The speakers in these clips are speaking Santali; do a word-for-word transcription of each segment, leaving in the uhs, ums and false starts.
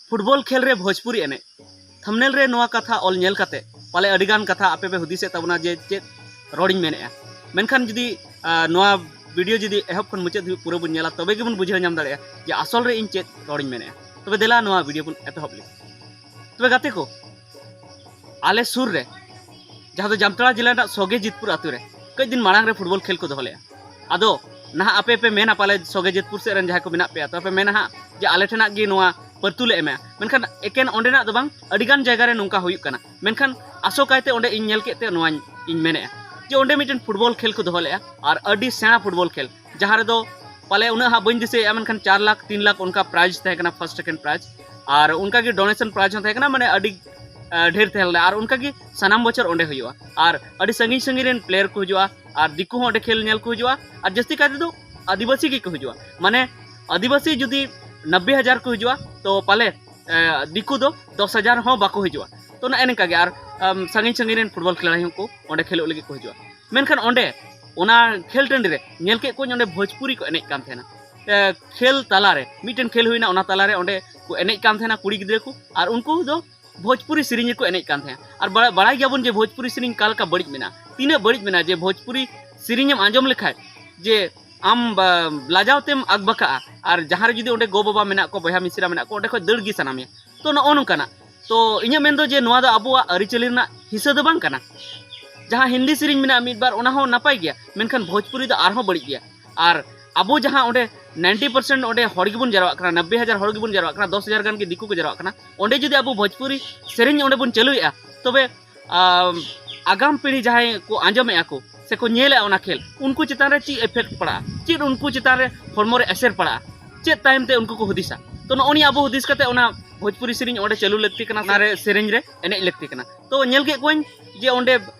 ᱯᱷᱩᱴᱵᱚᱞ ᱠᱷᱮᱞ ᱨᱮ ᱵᱷᱳᱡᱽᱯᱩᱨᱤ ᱮᱱᱮᱡ᱾ ᱛᱷᱟᱢᱵᱱᱮᱞ ᱨᱮ ᱱᱚᱣᱟ ᱠᱟᱛᱷᱟ ᱚᱞ ᱧᱮᱞ ᱠᱟᱛᱮ ᱯᱟᱞᱮ ᱟᱹᱰᱤᱜᱟᱱ ᱠᱟᱛᱷᱟ ᱟᱯᱮ ᱯᱮ ᱦᱩᱫᱤᱥᱮᱫ ᱛᱟᱵᱚᱱᱟ ᱡᱮ ᱪᱮᱫ ᱨᱚᱲᱤᱧ ᱢᱮᱱᱮᱫᱼᱟ᱾ ᱢᱮᱱᱠᱷᱟᱱ ᱡᱩᱫᱤ ᱟᱨ, ᱱᱚᱣᱟ ᱵᱷᱤᱰᱤᱭᱳ ᱡᱩᱫᱤ ᱮᱦᱚᱵ ᱠᱷᱚᱱ ᱢᱩᱪᱟᱹᱫ ᱫᱷᱟᱹᱵᱤᱡ ᱯᱩᱨᱟᱹ ᱵᱚᱱ ᱧᱮᱞᱟ, ᱛᱚᱵᱮ ᱜᱮᱵᱚᱱ ᱵᱩᱡᱷᱟᱹᱣ ᱧᱟᱢ ᱫᱟᱲᱮᱭᱟᱜᱼᱟ ᱡᱮ ᱟᱥᱚᱞ ᱨᱮ ᱤᱧ ᱪᱮᱫ ᱨᱚᱲᱤᱧ ᱢᱮᱱᱮᱫᱼᱟ᱾ ᱛᱚᱵᱮ ᱫᱮᱞᱟ ᱱᱚᱣᱟ ᱵᱷᱤᱰᱤᱭᱳ ᱵᱚᱱ ᱮᱛᱚᱦᱚᱵ ᱞᱮᱜᱮ᱾ ᱛᱚᱵᱮ ᱜᱟᱛᱮ ᱠᱚ, ᱟᱞᱮ ᱥᱩᱨ ᱨᱮ ᱡᱟᱦᱟᱸ ᱫᱚ ᱡᱟᱢᱛᱟᱲᱟ ᱡᱮᱞᱟ ᱨᱮᱱᱟᱜ ᱥᱚᱜᱮ ᱡᱤᱛᱯᱩᱨ ᱟᱹᱛᱩ ᱨᱮ ᱠᱟᱹᱡ ᱫᱤᱱ ᱢᱟᱲᱟᱝ ᱨᱮ ᱯᱷᱩᱴᱵᱚᱞ ᱠᱷᱮᱞ ᱠᱚ ᱫᱚᱦᱚ ᱞᱮᱫᱼᱟ᱾ ᱟᱫᱚ ᱱᱟᱦᱟᱜ ᱟᱯᱮ ᱯᱮ ᱢᱮᱱᱟ ᱯᱟᱞᱮ, ᱥᱚᱜᱮ ᱡᱤᱛᱯᱩᱨ ᱥᱮᱫ ᱨᱮᱱ ᱡᱟᱦᱟᱸᱭ ᱠᱚ ᱢᱮᱱᱟᱜ ᱯᱮᱭᱟ, ᱛᱚ ᱯᱮ ᱢᱮᱱᱟ ᱦᱟᱸᱜ ᱡᱮ ᱟᱞᱮ ᱴᱷᱮᱱᱟᱜ ᱜᱮ ᱱᱚᱣᱟ ᱯᱟᱹᱨᱛᱩ ᱞᱮ ᱮᱢᱟ᱾ ᱢᱮᱱᱠᱷᱟᱱ ᱮᱠᱮᱱ ᱚᱸᱰᱮᱱᱟᱜ ᱫᱚ ᱵᱟᱝ, ᱟᱹᱰᱤᱜᱟᱱ ᱡᱟᱭᱜᱟ ᱨᱮ ᱱᱚᱝᱠᱟ ᱦᱩᱭᱩᱜ ᱠᱟᱱᱟ᱾ ᱢᱮᱱᱠᱷᱟᱱ ᱟᱥᱚᱠᱟᱭᱛᱮ ᱚᱸᱰᱮ ᱤᱧ ᱧᱮᱞ ᱠᱮᱫ ᱛᱮ ᱱᱚᱣᱟᱧ ᱤᱧ ᱢᱮᱱᱮᱫᱼᱟ ᱡᱮ ᱚᱸᱰᱮ ᱢᱤᱫᱴᱮᱱ ᱯᱷᱩᱴᱵᱚᱞ ᱠᱷᱮᱞ ᱠᱚ ᱫᱚᱦᱚ ᱞᱮᱫᱼᱟ, ᱟᱨ ᱟᱹᱰᱤ ᱥᱮᱬᱟ ᱯᱷᱩᱴᱵᱚᱞ ᱠᱷᱮᱞ, ᱡᱟᱦᱟᱸ ᱨᱮᱫᱚ ᱯᱟᱞᱮ ᱩᱱᱟᱹᱜ ᱦᱟᱸᱜ ᱵᱟᱹᱧ ᱫᱤᱥᱟᱹᱭᱮᱫᱼᱟ, ᱢᱮᱱᱠᱷᱟᱱ ᱪᱟᱨ ᱞᱟᱠᱷ ᱛᱤᱱ ᱞᱟᱠᱷ ᱚᱱᱠᱟ ᱯᱨᱟᱭᱤᱡᱽ ᱛᱟᱦᱮᱸ ᱠᱟᱱᱟ, ᱯᱷᱟᱨᱥᱴ ᱥᱮᱠᱮᱱᱰ ᱯᱨᱟᱭᱤᱡᱽ᱾ ᱟᱨ ᱚᱱᱠᱟᱜᱮ ᱰᱚᱱᱮᱥᱚᱱ ᱯᱨᱟᱭᱤᱡᱽ ᱦᱚᱸ ᱛᱟᱦᱮᱸ ᱠᱟᱱᱟ, ᱢᱟᱱᱮ ᱟᱹᱰᱤ ᱟᱨ ᱰᱷᱮᱨ ᱛᱟᱦᱮᱸ ᱞᱮᱱᱟ᱾ ᱟᱨ ᱚᱱᱠᱟᱜᱮ ᱥᱟᱱᱟᱢ ᱵᱚᱪᱷᱚᱨ ᱚᱸᱰᱮ ᱦᱩᱭᱩᱜᱼᱟ᱾ ᱟᱨ ᱟᱹᱰᱤ ᱥᱟᱺᱜᱤᱧ ᱥᱟᱺᱜᱤᱧ ᱨᱮᱱ ᱯᱞᱮᱭᱟᱨ ᱠᱚ ᱦᱤᱡᱩᱜᱼᱟ, ᱟᱨ ᱫᱤᱠᱩ ᱦᱚᱸ ᱚᱸᱰᱮ ᱠᱷᱮᱞ ᱧᱮᱞ ᱠᱚ ᱦᱤᱡᱩᱜᱼᱟ᱾ ᱟᱨ ᱡᱟᱹᱥᱛᱤ ᱠᱟᱭ ᱛᱮᱫᱚ ᱟᱹᱫᱤᱵᱟᱹᱥᱤ ᱜᱮᱠᱚ ᱦᱤᱡᱩᱜᱼᱟ᱾ ᱢᱟᱱᱮ ᱟᱹᱫᱤᱵᱟᱹᱥᱤ ᱡᱩᱫᱤ ᱱᱚᱵᱵᱳᱭ ᱦᱟᱡᱟᱨ ᱠᱚ ᱦᱤᱡᱩᱜᱼᱟ, ᱛᱚ ᱯᱟᱞᱮ ᱮ, ᱫᱤᱠᱩ ᱫᱚ ᱫᱚᱥ ᱦᱟᱡᱟᱨ ᱦᱚᱸ ᱵᱟᱠᱚ ᱦᱤᱡᱩᱜᱼᱟ᱾ ᱛᱚ ᱱᱚᱜᱼᱚ ᱱᱚᱝᱠᱟ ᱜᱮ᱾ ᱟᱨ ᱟᱢ, ᱥᱟᱺᱜᱤᱧ ᱥᱟᱺᱜᱤᱧ ᱨᱮᱱ ᱯᱷᱩᱴᱵᱚᱞ ᱠᱷᱮᱞᱟᱲᱤ ᱦᱚᱸᱠᱚ ᱚᱸᱰᱮ ᱠᱷᱮᱞᱳᱜ ᱞᱟᱹᱜᱤᱫ ᱠᱚ ᱦᱤᱡᱩᱜᱼᱟ᱾ ᱢᱮᱱᱠᱷᱟᱱ ᱚᱸᱰᱮ ᱚᱱᱟ ᱠᱷᱮᱞ ᱴᱟᱺᱰᱤ ᱨᱮ ᱧᱮᱞ ᱠᱮᱫ ᱠᱚᱣᱟᱧ ᱚᱸᱰᱮ ᱵᱷᱳᱡᱽᱯᱩᱨᱤ ᱠᱚ ᱮᱱᱮᱡ ᱠᱟᱱ ᱛᱟᱦᱮᱱᱟ᱾ ᱮ, ᱠᱷᱮᱞ ᱛᱟᱞᱟᱨᱮ, ᱢᱤᱫᱴᱮᱱ ᱠᱷᱮᱞ ᱦᱩᱭᱱᱟ, ᱚᱱᱟ ᱛᱟᱞᱟᱨᱮ ᱚᱸᱰᱮ ᱠᱚ ᱮᱱᱮᱡ ᱠᱟᱱ ᱛᱟᱦᱮᱱᱟ ᱠᱩᱲᱤ ᱜᱤᱫᱽᱨᱟᱹ ᱠᱚ, ᱟᱨ ᱩᱱᱠᱩ ᱫᱚ ᱵᱷᱳᱡᱽᱯᱩᱨᱤ ᱥᱮᱨᱮᱧ ᱨᱮᱠᱚ ᱮᱱᱮᱡ ᱠᱟᱱ ᱛᱟᱦᱮᱸᱫ᱾ ᱟᱨ ᱵᱟᱲᱟ-, ᱵᱟᱲᱟᱭ ᱜᱮᱭᱟᱵᱚᱱ ᱡᱮ ᱵᱷᱳᱡᱽᱯᱩᱨᱤ ᱥᱮᱨᱮᱧ ᱚᱠᱟ ᱞᱮᱠᱟ ᱵᱟᱹᱲᱤᱡ ᱢᱮᱱᱟᱜᱼᱟ, ᱛᱤᱱᱟᱹᱜ ᱵᱟᱹᱲᱤᱡ ᱢᱮᱱᱟᱜᱼᱟ, ᱡᱮ ᱵᱷᱳᱡᱽᱯᱩᱨᱤ ᱥᱮᱨᱮᱧ ᱮᱢ ᱟᱸᱡᱚᱢ ᱞᱮᱠᱷᱟᱡ ᱡᱮ ᱟᱢ ᱵᱟ-, ᱞᱟᱡᱟᱣ ᱛᱮᱢ ᱟᱠᱵᱟᱠᱟᱜᱼᱟ᱾ ᱟᱨ ᱡᱟᱦᱟᱸ ᱨᱮ ᱡᱩᱫᱤ ᱚᱸᱰᱮ ᱜᱚ ᱵᱟᱵᱟ ᱢᱮᱱᱟᱜ ᱠᱚᱣᱟ, ᱵᱚᱭᱦᱟ ᱢᱤᱥᱨᱟ ᱢᱮᱱᱟᱜ ᱠᱚᱣᱟ, ᱚᱸᱰᱮ ᱠᱷᱚᱡ ᱫᱟᱹᱲ ᱜᱮ ᱥᱟᱱᱟ ᱢᱮᱭᱟ᱾ ᱛᱚ ᱱᱚᱜᱼᱚ ᱱᱚᱝᱠᱟᱱᱟᱜ᱾ ᱛᱚ ᱤᱧᱟᱹᱜ ᱢᱮᱱ ᱫᱚ ᱡᱮ ᱱᱚᱣᱟ ᱫᱚ ᱟᱵᱚᱣᱟᱜ ᱟᱹᱨᱤᱪᱟᱹᱞᱤ ᱨᱮᱱᱟᱜ ᱦᱤᱥᱟᱹ ᱫᱚ ᱵᱟᱝ ᱠᱟᱱᱟ᱾ ᱡᱟᱦᱟᱸ ᱦᱤᱱᱫᱤ ᱥᱮᱨᱮᱧ ᱢᱮᱱᱟᱜᱼᱟ ᱢᱤᱫ ᱵᱟᱨ, ᱚᱱᱟ ᱦᱚᱸ ᱱᱟᱯᱟᱭ ᱜᱮᱭᱟ, ᱢᱮᱱᱠᱷᱟᱱ ᱵᱷᱳᱡᱽᱯᱩᱨᱤ ᱫᱚ ᱟᱨᱦᱚᱸ ᱵᱟᱹᱲᱤᱡ ᱜᱮᱭᱟ᱾ ᱟᱨ ᱟᱵᱚ ᱡᱟᱦᱟᱸ ᱚᱸᱰᱮ ᱱᱟᱭᱤᱱᱴᱤ ᱯᱟᱨᱥᱮᱱᱴ ᱚᱸᱰᱮ ᱦᱚᱲ ᱜᱮᱵᱚᱱ ᱡᱟᱨᱣᱟᱜ ᱠᱟᱱᱟ, ᱱᱚᱵᱵᱳᱭ ᱦᱟᱡᱟᱨ ᱦᱚᱲ ᱜᱮᱵᱚᱱ ᱡᱟᱨᱣᱟᱜ ᱠᱟᱱᱟ, ᱫᱚᱥ ᱦᱟᱡᱟᱨ ᱜᱟᱱ ᱜᱮ ᱫᱤᱠᱩ ᱠᱚ ᱡᱟᱨᱣᱟᱜ ᱠᱟᱱᱟ, ᱚᱸᱰᱮ ᱡᱩᱫᱤ ᱟᱵᱚ ᱵᱷᱳᱡᱽᱯᱩᱨᱤ ᱥᱮᱨᱮᱧ ᱚᱸᱰᱮ ᱵᱚᱱ ᱪᱟᱹᱞᱩᱭᱮᱫᱼᱟ, ᱛᱚᱵᱮ ᱟᱢ, ᱟᱜᱟᱢ ᱯᱤᱲᱦᱤ ᱡᱟᱦᱟᱸᱭ ᱠᱚ ᱟᱸᱡᱚᱢᱮᱫᱼᱟ ᱠᱚ ᱥᱮ ᱠᱚ ᱧᱮᱞᱮᱫᱼᱟ ᱚᱱᱟ ᱠᱷᱮᱞ, ᱩᱱᱠᱩ ᱪᱮᱛᱟᱱ ᱨᱮ ᱪᱮᱫ ᱤᱯᱷᱮᱠᱴ ᱯᱟᱲᱟᱜᱼᱟ, ᱪᱮᱫ ᱩᱱᱠᱩ ᱪᱮᱛᱟᱱ ᱨᱮ ᱦᱚᱲᱢᱚ ᱨᱮ ᱮᱥᱮᱨ ᱯᱟᱲᱟᱜᱼᱟ, ᱪᱮᱫ ᱛᱟᱭᱚᱢ ᱛᱮ ᱩᱱᱠᱩ ᱠᱚ ᱦᱩᱫᱤᱥᱟ? ᱛᱚ ᱱᱚᱜᱼᱚ ᱱᱤᱭᱟᱹ ᱟᱵᱚ ᱦᱩᱫᱤᱥ ᱠᱟᱛᱮ ᱚᱱᱟ ᱵᱷᱳᱡᱽᱯᱩᱨᱤ ᱥᱮᱨᱮᱧ ᱚᱸᱰᱮ ᱪᱟᱹᱞᱩ ᱞᱟᱹᱠᱛᱤ ᱠᱟᱱᱟ, ᱚᱱᱟ ᱨᱮ ᱥᱮᱨᱮᱧ ᱨᱮ ᱮᱱᱮᱡ ᱞᱟᱹᱠᱛᱤ ᱠᱟᱱᱟ᱾ ᱛᱚ ᱧᱮᱞ ᱠᱮᱫ ᱠᱚᱣᱟᱧ ᱡᱮ ᱚᱸᱰᱮ,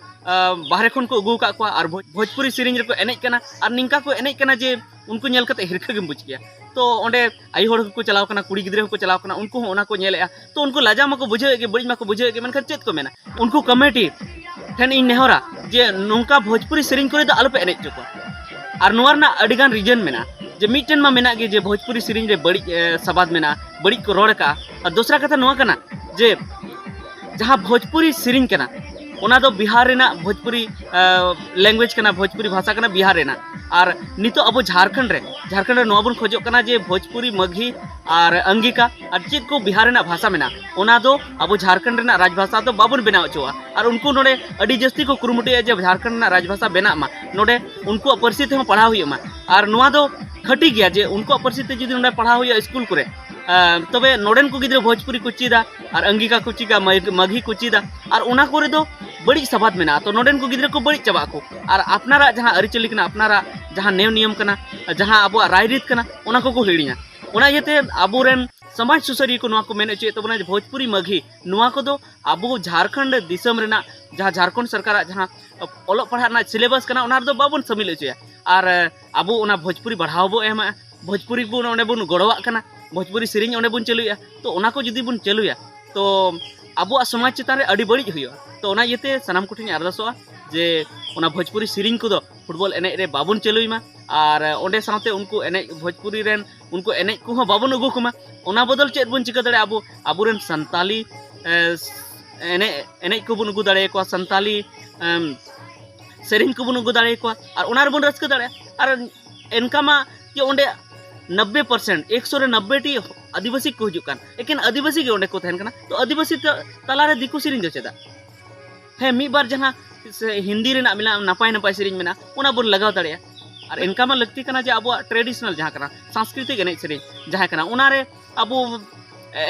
ᱟ, ᱵᱟᱦᱨᱮ ᱠᱷᱚᱱ ᱠᱚ ᱟᱹᱜᱩ ᱟᱠᱟᱫ ᱠᱚᱣᱟ ᱟᱨ ᱵᱷᱳᱡᱽ-, ᱵᱷᱳᱡᱽᱯᱩᱨᱤ ᱥᱮᱨᱮᱧ ᱨᱮᱠᱚ ᱮᱱᱮᱡ ᱠᱟᱱᱟ, ᱟᱨ ᱱᱤᱝᱠᱟ ᱠᱚ ᱮᱱᱮᱡ ᱠᱟᱱᱟ ᱡᱮ ᱩᱱᱠᱩ ᱧᱮᱞ ᱠᱟᱛᱮ ᱦᱤᱨᱠᱷᱟᱹ ᱜᱮᱢ ᱵᱩᱡᱽ ᱠᱮᱭᱟ᱾ ᱛᱚ ᱚᱸᱰᱮ ᱟᱭᱳ ᱦᱚᱲ ᱦᱚᱸᱠᱚ ᱪᱟᱞᱟᱣ ᱠᱟᱱᱟ, ᱠᱩᱲᱤ ᱜᱤᱫᱽᱨᱟᱹ ᱦᱚᱸᱠᱚ ᱪᱟᱞᱟᱣ ᱠᱟᱱᱟ, ᱩᱱᱠᱩ ᱦᱚᱸ ᱚᱱᱟ ᱠᱚ ᱧᱮᱞᱮᱫᱼᱟ᱾ ᱛᱚ ᱩᱱᱠᱩ ᱞᱟᱡᱟᱣ ᱢᱟᱠᱚ ᱵᱩᱡᱷᱟᱹᱣᱮᱫ ᱜᱮ, ᱵᱟᱹᱲᱤᱡ ᱢᱟᱠᱚ ᱵᱩᱡᱷᱟᱹᱣᱮᱫ ᱜᱮ, ᱢᱮᱱᱠᱷᱟᱱ ᱪᱮᱫ ᱠᱚ ᱢᱮᱱᱟ? ᱩᱱᱠᱩ ᱠᱚᱢᱤᱴᱤ ᱴᱷᱮᱱ ᱤᱧ ᱱᱮᱦᱚᱨᱟ ᱡᱮ ᱱᱚᱝᱠᱟ ᱵᱷᱳᱡᱽᱯᱩᱨᱤ ᱥᱮᱨᱮᱧ ᱠᱚᱨᱮ ᱫᱚ ᱟᱞᱚᱯᱮ ᱮᱱᱮᱡ ᱦᱚᱪᱚ ᱠᱚᱣᱟ᱾ ᱟᱨ ᱱᱚᱣᱟ ᱨᱮᱱᱟᱜ ᱟᱹᱰᱤᱜᱟᱱ ᱨᱤᱡᱚᱱ ᱢᱮᱱᱟᱜᱼᱟ᱾ ᱡᱮ ᱢᱤᱫᱴᱮᱱ ᱢᱟ ᱢᱮᱱᱟᱜ ᱜᱮ ᱡᱮ ᱵᱷᱳᱡᱽᱯᱩᱨᱤ ᱥᱮᱨᱮᱧ ᱨᱮ ᱵᱟᱹᱲᱤᱡ ᱮ, ᱥᱟᱵᱟᱫ ᱢᱮᱱᱟᱜᱼᱟ, ᱵᱟᱹᱲᱤᱡ ᱠᱚ ᱨᱚᱲ ᱟᱠᱟᱜᱼᱟ᱾ ᱟᱨ ᱫᱚᱥᱨᱟ ᱠᱟᱛᱷᱟ ᱱᱚᱣᱟ ᱠᱟᱱᱟ ᱡᱮ ᱡᱟᱦᱟᱸ ᱵᱷᱳᱡᱽᱯᱩᱨᱤ ᱥᱮᱨᱮᱧ ᱠᱟᱱᱟ, ᱚᱱᱟ ᱫᱚ ᱵᱤᱦᱟᱨ ᱨᱮᱱᱟᱜ ᱵᱷᱳᱡᱽᱯᱩᱨᱤ ᱞᱮᱝᱜᱩᱭᱮᱡᱽ ᱠᱟᱱᱟ, ᱵᱷᱳᱡᱽᱯᱩᱨᱤ ᱵᱷᱟᱥᱟ ᱠᱟᱱᱟ ᱵᱤᱦᱟᱨ ᱨᱮᱱᱟᱜ᱾ ᱟᱨ ᱱᱤᱛᱚᱜ ᱟᱵᱚ ᱡᱷᱟᱲᱠᱷᱚᱸᱰ ᱨᱮ, ᱡᱷᱟᱲᱠᱷᱚᱸᱰ ᱨᱮ ᱱᱚᱣᱟ ᱵᱚᱱ ᱠᱷᱚᱡᱚᱜ ᱠᱟᱱᱟ ᱡᱮ ᱵᱷᱳᱡᱽᱯᱩᱨᱤ, ᱢᱟᱜᱷᱤ ᱟᱨ ᱟᱝᱜᱤᱠᱟ ᱟᱨ ᱪᱮᱫ ᱠᱚ ᱵᱤᱦᱟᱨ ᱨᱮᱱᱟᱜ ᱵᱷᱟᱥᱟ ᱢᱮᱱᱟᱜᱼᱟ, ᱚᱱᱟ ᱫᱚ ᱟᱵᱚ ᱡᱷᱟᱲᱠᱷᱚᱸᱰ ᱨᱮᱱᱟᱜ ᱨᱟᱡᱽᱵᱷᱟᱥᱟ ᱫᱚ ᱵᱟᱵᱚᱱ ᱵᱮᱱᱟᱣ ᱦᱚᱪᱚᱣᱟᱜᱼᱟ᱾ ᱟᱨ ᱩᱱᱠᱩ ᱱᱚᱰᱮ ᱟᱹᱰᱤ ᱡᱟᱹᱥᱛᱤ ᱠᱚ ᱠᱩᱨᱩᱢᱩᱴᱩᱭᱟ ᱡᱮ ᱡᱷᱟᱲᱠᱷᱚᱸᱰ ᱨᱮᱱᱟᱜ ᱨᱟᱡᱽᱵᱷᱟᱥᱟ ᱵᱮᱱᱟᱜ ᱢᱟ, ᱱᱚᱰᱮ ᱩᱱᱠᱩᱣᱟᱜ ᱯᱟᱹᱨᱥᱤ ᱛᱮᱦᱚᱸ ᱯᱟᱲᱦᱟᱣ ᱦᱩᱭᱩᱜ ᱢᱟ᱾ ᱟᱨ ᱱᱚᱣᱟ ᱫᱚ ᱠᱷᱟᱹᱴᱤ ᱜᱮᱭᱟ ᱡᱮ ᱩᱱᱠᱩᱣᱟᱜ ᱯᱟᱹᱨᱥᱤ ᱛᱮ ᱡᱩᱫᱤ ᱱᱚᱰᱮ ᱯᱟᱲᱦᱟᱣ ᱦᱩᱭᱩᱜᱼᱟ ᱥᱠᱩᱞ ᱠᱚᱨᱮ, ᱟᱸ, ᱛᱚᱵᱮ ᱱᱚᱰᱮᱱ ᱠᱚ ᱜᱤᱫᱽᱨᱟᱹ ᱵᱷᱳᱡᱽᱯᱩᱨᱤ ᱠᱚ ᱪᱮᱫᱟ ᱟᱨ ᱟᱝᱜᱤᱠᱟ ᱠᱚ ᱪᱮᱫᱟ, ᱢᱟᱜ-, ᱢᱟᱜᱷᱤ ᱠᱚ ᱪᱮᱫᱟ, ᱟᱨ ᱚᱱᱟ ᱠᱚᱨᱮ ᱫᱚ ᱵᱟᱹᱲᱤᱡ ᱥᱟᱵᱟᱫ ᱢᱮᱱᱟᱜᱼᱟ᱾ ᱛᱚ ᱱᱚᱰᱮᱱ ᱠᱚ ᱜᱤᱫᱽᱨᱟᱹ ᱠᱚ ᱵᱟᱹᱲᱤᱡ ᱪᱟᱵᱟᱜ ᱟᱠᱚ ᱟᱨ ᱟᱯᱱᱟᱨᱟᱜ ᱡᱟᱦᱟᱸ ᱟᱹᱨᱤᱪᱟᱹᱞᱤ ᱠᱟᱱᱟ, ᱟᱯᱱᱟᱨᱟᱜ ᱡᱟᱦᱟᱸ ᱱᱮᱣ ᱱᱤᱭᱚᱢ ᱠᱟᱱᱟ, ᱡᱟᱦᱟᱸ ᱟᱵᱚᱣᱟᱜ ᱨᱟᱭᱨᱤᱛ ᱠᱟᱱᱟ, ᱚᱱᱟ ᱠᱚᱠᱚ ᱦᱤᱲᱤᱧᱟ᱾ ᱚᱱᱟ ᱤᱭᱟᱹᱛᱮ ᱟᱵᱚᱨᱮᱱ ᱥᱚᱢᱟᱡᱽ ᱥᱩᱥᱟᱹᱨᱤᱭᱟᱹ ᱠᱚ ᱱᱚᱣᱟ ᱠᱚ ᱢᱮᱱ ᱦᱚᱪᱚᱭᱮᱫ ᱛᱟᱵᱚᱱᱟ ᱡᱮ ᱵᱷᱳᱡᱽᱯᱩᱨᱤ ᱢᱟᱜᱷᱤ, ᱱᱚᱣᱟ ᱠᱚᱫᱚ ᱟᱵᱚ ᱡᱷᱟᱲᱠᱷᱚᱸᱰ ᱫᱤᱥᱚᱢ ᱨᱮᱱᱟᱜ ᱡᱟᱦᱟᱸ ᱡᱷᱟᱲᱠᱷᱚᱸᱰ ᱥᱚᱨᱠᱟᱨᱟᱜ ᱡᱟᱦᱟᱸ ᱚᱞᱚᱜ ᱯᱟᱲᱦᱟᱜ ᱨᱮᱱᱟᱜ ᱥᱤᱞᱮᱵᱟᱥ ᱠᱟᱱᱟ, ᱚᱱᱟ ᱨᱮᱫᱚ ᱵᱟᱵᱚᱱ ᱥᱟᱹᱢᱤᱞ ᱦᱚᱪᱚᱭᱟ᱾ ᱟᱨ ᱟᱵᱚ ᱚᱱᱟ ᱵᱷᱳᱡᱽᱯᱩᱨᱤ ᱵᱟᱲᱦᱟᱣ ᱵᱚ ᱮᱢᱟ, ᱵᱷᱳᱡᱽᱯᱩᱨᱤ ᱵᱚᱱ ᱚᱸᱰᱮ ᱵᱚᱱ ᱜᱚᱲᱚᱣᱟᱜ ᱠᱟᱱᱟ, ᱵᱷᱳᱡᱽᱯᱩᱨᱤ ᱥᱮᱨᱮᱧ ᱚᱸᱰᱮ ᱵᱚᱱ ᱪᱟᱹᱞᱩᱭᱟ, ᱛᱚ ᱚᱱᱟ ᱠᱚ ᱡᱩᱫᱤ ᱵᱚᱱ ᱪᱟᱹᱞᱩᱭᱟ, ᱛᱚ ᱟᱵᱚᱣᱟᱜ ᱥᱚᱢᱟᱡᱽ ᱪᱮᱛᱟᱱ ᱨᱮ ᱟᱹᱰᱤ ᱵᱟᱹᱲᱤᱡ ᱦᱩᱭᱩᱜᱼᱟ᱾ ᱛᱚ ᱚᱱᱟ ᱤᱭᱟᱹᱛᱮ ᱥᱟᱱᱟᱢ ᱠᱚᱴᱷᱮᱱ ᱟᱨᱫᱟᱥᱚᱜᱼᱟ ᱡᱮ ᱚᱱᱟ ᱵᱷᱳᱡᱽᱯᱩᱨᱤ ᱥᱮᱨᱮᱧ ᱠᱚᱫᱚ ᱯᱷᱩᱴᱵᱚᱞ ᱮᱱᱮᱡ ᱨᱮ ᱵᱟᱵᱚᱱ ᱪᱟᱹᱞᱩᱭ ᱢᱟ, ᱟᱨ ᱚᱸᱰᱮ ᱥᱟᱶᱛᱮ ᱩᱱᱠᱩ ᱮᱱᱮᱡ, ᱵᱷᱳᱡᱽᱯᱩᱨᱤ ᱨᱮᱱ ᱩᱱᱠᱩ ᱮᱱᱮᱡ ᱠᱚᱦᱚᱸ ᱵᱟᱵᱚᱱ ᱟᱹᱜᱩ ᱠᱚᱢᱟ᱾ ᱚᱱᱟ ᱵᱚᱫᱚᱞ ᱪᱮᱫ ᱵᱚᱱ ᱪᱤᱠᱟᱹ ᱫᱟᱲᱮᱭᱟᱜᱼᱟ? ᱟᱵᱚ ᱟᱵᱚᱨᱮᱱ ᱥᱟᱱᱛᱟᱞᱤ, ᱮ, ᱮᱱᱮᱡ, ᱮᱱᱮᱡ ᱠᱚᱵᱚᱱ ᱟᱹᱜᱩ ᱫᱟᱲᱮᱭᱟᱠᱚᱣᱟ, ᱥᱟᱱᱛᱟᱞᱤ, ᱮᱢ, ᱥᱮᱨᱮᱧ ᱠᱚᱵᱚᱱ ᱟᱹᱜᱩ ᱫᱟᱲᱮᱭᱟᱠᱚᱣᱟ, ᱟᱨ ᱚᱱᱟ ᱨᱮᱵᱚᱱ ᱨᱟᱹᱥᱠᱟᱹ ᱫᱟᱲᱮᱭᱟᱜᱼᱟ᱾ ᱟᱨ ᱮᱱᱠᱟ ᱢᱟ ᱡᱮ ᱚᱸᱰᱮ ᱱᱚᱵᱵᱮ ᱯᱟᱨᱥᱮᱱᱴ, ᱮᱠᱥᱚ ᱨᱮ ᱱᱚᱵᱵᱮ ᱴᱤ ᱟᱹᱫᱤᱵᱟᱹᱥᱤ ᱠᱚ ᱦᱤᱡᱩᱜ ᱠᱟᱱ, ᱮᱠᱮᱱ ᱟᱹᱫᱤᱵᱟᱹᱥᱤ ᱜᱮ ᱚᱸᱰᱮ ᱠᱚ ᱛᱟᱦᱮᱱ ᱠᱟᱱᱟ, ᱛᱚ ᱟᱹᱫᱤᱵᱟᱹᱥᱤ ᱛᱟ-, ᱛᱟᱞᱟᱨᱮ ᱫᱤᱠᱩ ᱥᱮᱨᱮᱧ ᱫᱚ ᱪᱮᱫᱟᱜ? ᱦᱮᱸ, ᱢᱤᱫ ᱵᱟᱨ ᱡᱟᱦᱟᱸ ᱥᱮ ᱦᱤᱱᱫᱤ ᱨᱮᱱᱟᱜ ᱢᱮᱱᱟᱜᱼᱟ, ᱱᱟᱯᱟᱭ ᱱᱟᱯᱟᱭ ᱥᱮᱨᱮᱧ ᱢᱮᱱᱟᱜᱼᱟ, ᱚᱱᱟ ᱵᱚᱱ ᱞᱟᱜᱟᱣ ᱫᱟᱲᱮᱭᱟᱜᱼᱟ᱾ ᱟᱨ ᱮᱱᱠᱟ ᱢᱟ ᱞᱟᱹᱠᱛᱤ ᱠᱟᱱᱟ ᱡᱮ ᱟᱵᱚᱣᱟᱜ traditional ᱡᱟᱦᱟᱸ ᱠᱟᱱᱟ, ᱥᱟᱝᱥᱠᱨᱤᱛᱤᱠ ᱮᱱᱮᱡ ᱥᱮᱨᱮᱧ ᱡᱟᱦᱟᱸ ᱠᱟᱱᱟ, ᱚᱱᱟᱨᱮ ᱟᱵᱚ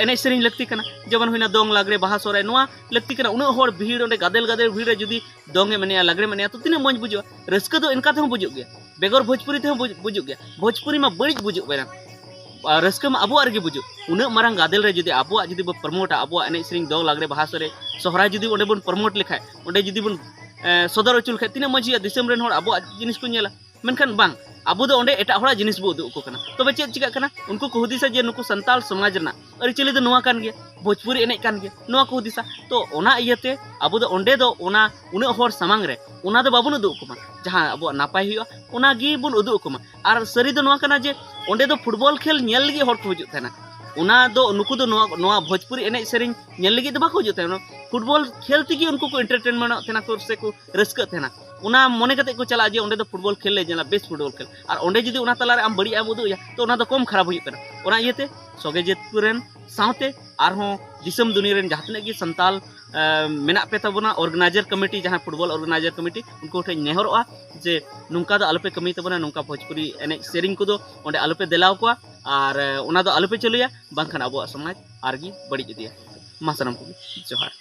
ᱮᱱᱮᱡ ᱥᱮᱨᱮᱧ ᱞᱟᱹᱠᱛᱤ ᱠᱟᱱᱟ᱾ ᱡᱮᱢᱚᱱ ᱦᱩᱭᱱᱟ ᱫᱚᱝ, ᱞᱟᱜᱽᱲᱮ, ᱵᱟᱦᱟ, ᱥᱚᱦᱨᱟᱭ, ᱱᱚᱣᱟ ᱞᱟᱹᱠᱛᱤ ᱠᱟᱱᱟ᱾ ᱩᱱᱟᱹᱜ ᱦᱚᱲ ᱵᱷᱤᱲ, ᱚᱸᱰᱮ ᱜᱟᱫᱮᱞ ᱜᱟᱫᱮᱞ ᱵᱷᱤᱲ ᱨᱮ ᱡᱩᱫᱤ ᱫᱚᱝ ᱮᱢ ᱮᱱᱮᱡᱼᱟ, ᱞᱟᱜᱽᱲᱮᱢ ᱮᱱᱮᱡᱼᱟ, ᱛᱚ ᱛᱤᱱᱟᱹᱜ ᱢᱚᱡᱽ ᱵᱩᱡᱩᱜᱼᱟ? ᱨᱟᱹᱥᱠᱟᱹ ᱫᱚ ᱮᱱᱠᱟ ᱛᱮᱦᱚᱸ ᱵᱩᱡᱩᱜ ᱜᱮᱭᱟ, ᱵᱮᱜᱚᱨ ᱵᱷᱳᱡᱽᱯᱩᱨᱤ ᱛᱮᱦᱚᱸ ᱵᱩᱡ-, ᱵᱩᱡᱩᱜ ᱜᱮᱭᱟ᱾ ᱵᱷᱳᱡᱽᱯᱩᱨᱤ ᱢᱟ ᱵᱟᱹᱲᱤᱡ ᱵᱩᱡᱩᱜ ᱵᱮᱱᱟ, ᱟᱨ ᱨᱟᱹᱥᱠᱟᱹ ᱢᱟ ᱟᱵᱚᱣᱟᱜ ᱨᱮᱜᱮ ᱵᱩᱡᱩᱜ᱾ ᱩᱱᱟᱹᱜ ᱢᱟᱨᱟᱝ ᱜᱟᱫᱮᱞ ᱨᱮ ᱡᱩᱫᱤ ᱟᱵᱚᱣᱟᱜ ᱡᱩᱫᱤ ᱵᱚ ᱯᱨᱚᱢᱳᱴᱟ, ᱟᱵᱚᱣᱟᱜ ᱮᱱᱮᱡ ᱥᱮᱨᱮᱧ, ᱫᱚᱝ, ᱞᱟᱜᱽᱲᱮ, ᱵᱟᱦᱟ, ᱥᱚᱦᱨᱟᱭ, ᱥᱚᱦᱨᱟᱭ ᱡᱩᱫᱤ ᱚᱸᱰᱮ ᱵᱚᱱ ᱯᱨᱚᱢᱳᱴ ᱞᱮᱠᱷᱟᱡ, ᱚᱸᱰᱮ ᱡᱩᱫᱤ ᱵᱚᱱ, ᱮ, ᱥᱚᱫᱚᱨ ᱦᱚᱪᱚ ᱞᱮᱠᱷᱟᱡ, ᱛᱤᱱᱟᱹᱜ ᱢᱚᱡᱽ ᱦᱩᱭᱩᱜᱼᱟ, ᱫᱤᱥᱚᱢ ᱨᱮᱱ ᱦᱚᱲ ᱟᱵᱚᱣᱟᱜ ᱡᱤᱱᱤᱥ ᱠᱚ ᱧᱮᱞᱟ᱾ ᱢᱮᱱᱠᱷᱟᱱ ᱵᱟᱝ, ᱟᱵᱚ ᱫᱚ ᱚᱸᱰᱮ ᱮᱴᱟᱜ ᱦᱚᱲᱟᱜ ᱡᱤᱱᱤᱥ ᱵᱚ ᱩᱫᱩᱜ ᱟᱠᱚ ᱠᱟᱱᱟ᱾ ᱛᱚᱵᱮ ᱪᱮᱫ ᱪᱤᱠᱟᱹᱜ ᱠᱟᱱᱟ? ᱩᱱᱠᱩ ᱠᱚ ᱦᱩᱫᱤᱥᱟ ᱡᱮ ᱱᱩᱠᱩ ᱥᱟᱱᱛᱟᱲ ᱥᱚᱢᱟᱡᱽ ᱨᱮᱱᱟᱜ ᱟᱹᱨᱤᱪᱟᱹᱞᱤ ᱫᱚ ᱱᱚᱣᱟ ᱠᱟᱱ ᱜᱮᱭᱟ, ᱵᱷᱳᱡᱽᱯᱩᱨᱤ ᱮᱱᱮᱡ ᱠᱟᱱ ᱜᱮᱭᱟ, ᱱᱚᱣᱟ ᱠᱚ ᱦᱩᱫᱤᱥᱟ᱾ ᱛᱚ ᱚᱱᱟ ᱤᱭᱟᱹᱛᱮ ᱟᱵᱚ ᱫᱚ ᱚᱸᱰᱮ ᱫᱚ ᱚᱱᱟ ᱩᱱᱟᱹᱜ ᱦᱚᱲ ᱥᱟᱢᱟᱝ ᱨᱮ ᱚᱱᱟ ᱫᱚ ᱵᱟᱵᱚᱱ ᱩᱫᱩᱜ ᱟᱠᱚ ᱢᱟ᱾ ᱡᱟᱦᱟᱸ ᱟᱵᱚᱣᱟᱜ ᱱᱟᱯᱟᱭ ᱦᱩᱭᱩᱜᱼᱟ, ᱚᱱᱟ ᱜᱮᱵᱚᱱ ᱩᱫᱩᱜ ᱟᱠᱚ ᱢᱟ᱾ ᱟᱨ ᱥᱟᱹᱨᱤ ᱫᱚ ᱱᱚᱣᱟ ᱠᱟᱱᱟ ᱡᱮ ᱚᱸᱰᱮ ᱫᱚ ᱯᱷᱩᱴᱵᱚᱞ ᱠᱷᱮᱞ ᱧᱮᱞ ᱞᱟᱹᱜᱤᱫ ᱦᱚᱲ ᱠᱚ ᱦᱤᱡᱩᱜ ᱛᱟᱦᱮᱱᱟ᱾ ᱚᱱᱟ ᱫᱚ ᱱᱩᱠᱩ ᱫᱚ ᱱᱚᱣᱟ, ᱱᱚᱣᱟ ᱵᱷᱳᱡᱽᱯᱩᱨᱤ ᱮᱱᱮᱡ ᱥᱮᱨᱮᱧ ᱧᱮᱞ ᱞᱟᱹᱜᱤᱫ ᱫᱚ ᱵᱟᱠᱚ ᱦᱤᱡᱩᱜ ᱛᱟᱦᱮᱱᱟ᱾ ᱯᱷᱩᱴᱵᱚᱞ ᱠᱷᱮᱞ ᱛᱮᱜᱮ ᱩᱱᱠᱩ ᱠᱚ ᱮᱱᱴᱟᱨᱴᱮᱱᱢᱮᱱᱴᱚᱜ ᱛᱟᱦᱮᱱᱟ ᱠᱚ ᱥᱮ ᱠᱚ ᱨᱟᱹᱥᱠᱟᱹᱜ ᱛᱟᱦᱮᱱᱟ᱾ ᱚᱱᱟ ᱢᱚᱱᱮ ᱠᱟᱛᱮ ᱠᱚ ᱪᱟᱞᱟᱜᱼᱟ ᱡᱮ ᱚᱸᱰᱮ ᱫᱚ ᱯᱷᱩᱴᱵᱚᱞ ᱠᱷᱮᱞ ᱞᱮ ᱧᱮᱞᱟ, ᱵᱮᱥ ᱯᱷᱩᱴᱵᱚᱞ ᱠᱷᱮᱞ᱾ ᱟᱨ ᱚᱸᱰᱮ ᱡᱩᱫᱤ ᱚᱱᱟ ᱛᱟᱞᱟᱨᱮ ᱟᱢ ᱵᱟᱹᱲᱤᱡ ᱮᱢ ᱩᱫᱩᱜ ᱮᱭᱟ, ᱛᱚ ᱚᱱᱟ ᱫᱚ ᱠᱚᱢ ᱠᱷᱟᱨᱟᱯ ᱦᱩᱭᱩᱜ ᱠᱟᱱᱟ᱾ ᱚᱱᱟ ᱤᱭᱟᱹᱛᱮ ᱥᱚᱜᱮ ᱡᱟᱹᱛᱯᱩᱨ ᱨᱮᱱ ᱥᱟᱶᱛᱮ ᱟᱨᱦᱚᱸ ᱫᱤᱥᱚᱢ ᱫᱩᱱᱤᱭᱟᱹ ᱨᱮᱱ ᱡᱟᱦᱟᱸ ᱛᱤᱱᱟᱹᱜ ᱜᱮ ᱥᱟᱱᱛᱟᱞ, ᱮ, ᱢᱮᱱᱟᱜ ᱯᱮ ᱛᱟᱵᱚᱱᱟ, ᱚᱨᱜᱟᱱᱟᱭᱡᱟᱨ ᱠᱚᱢᱤᱴᱤ, ᱡᱟᱦᱟᱸ ᱯᱷᱩᱴᱵᱚᱞ ᱚᱨᱜᱟᱱᱟᱭᱡᱟᱨ ᱠᱚᱢᱤᱴᱤ, ᱩᱱᱠᱩ ᱴᱷᱮᱱ ᱱᱮᱦᱚᱨᱚᱜᱼᱟ ᱡᱮ ᱱᱚᱝᱠᱟ ᱫᱚ ᱟᱞᱚᱯᱮ ᱠᱟᱹᱢᱤ ᱛᱟᱵᱚᱱᱟ, ᱱᱚᱝᱠᱟ ᱵᱷᱳᱡᱽᱯᱩᱨᱤ ᱮᱱᱮᱡ ᱥᱮᱨᱮᱧ ᱠᱚᱫᱚ ᱚᱸᱰᱮ ᱟᱞᱚᱯᱮ ᱫᱮᱞᱟᱣ ᱠᱚᱣᱟ, ᱟᱨ, ᱮ, ᱚᱱᱟ ᱫᱚ ᱟᱞᱚᱯᱮ ᱪᱟᱹᱞᱩᱭᱟ, ᱵᱟᱝᱠᱷᱟᱱ ᱟᱵᱚᱣᱟᱜ ᱥᱚᱢᱟᱡᱽ ᱟᱨᱜᱮ ᱵᱟᱹᱲᱤᱡ ᱤᱫᱤᱭᱟ᱾ ᱢᱟ ᱥᱟᱱᱟᱢ ᱠᱚᱜᱮ ᱡᱚᱦᱟᱨ᱾